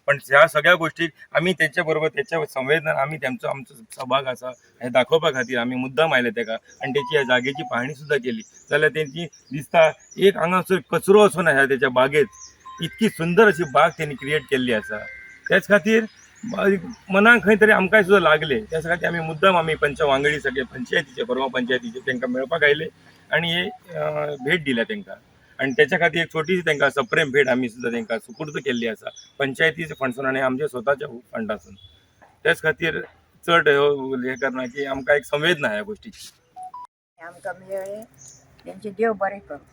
पण ह्या सगळ्या गोष्टीक आमी तेंच्या बरोबर तेच्या संवेदना आमी तेंचो आमचो सहभाग आसा हें दाखोवपा खातीर आमी मुद्दाम आयले तेका आनी तेची ह्या जागेची पाहणी सुद्दां केली. जाल्यार तेंची दिसता एक हांगासर कचरो असो ना ह्या तेच्या बागेत, इतकी सुंदर अशी बाग तेणी क्रिएट केल्ली आसा. तेच खातीर मनाक खंय तरी आमकांय सुद्दां लागले. त्याच खातीर आमी मुद्दाम आमी पंच वांगडी सगळे पंचायतीचे, कोरगांव पंचायतीचे तांकां मेळपाक आयले आनी हे भेट दिल्या तांकां. आनी त्याच्या खातीर एक छोटीशी तांकां सप्रेम भेट आमी सुद्दां तांकां सुपूर्द केल्ली आसा पंचायतीच्या फंडसून आनी आमच्या स्वताच्या फंडासून. त्याच खातीर चड हें करना की आमकां एक संवेदना ह्या गोष्टीची. आमकां मेळ्ळें, तेंचे देव बरें करूं.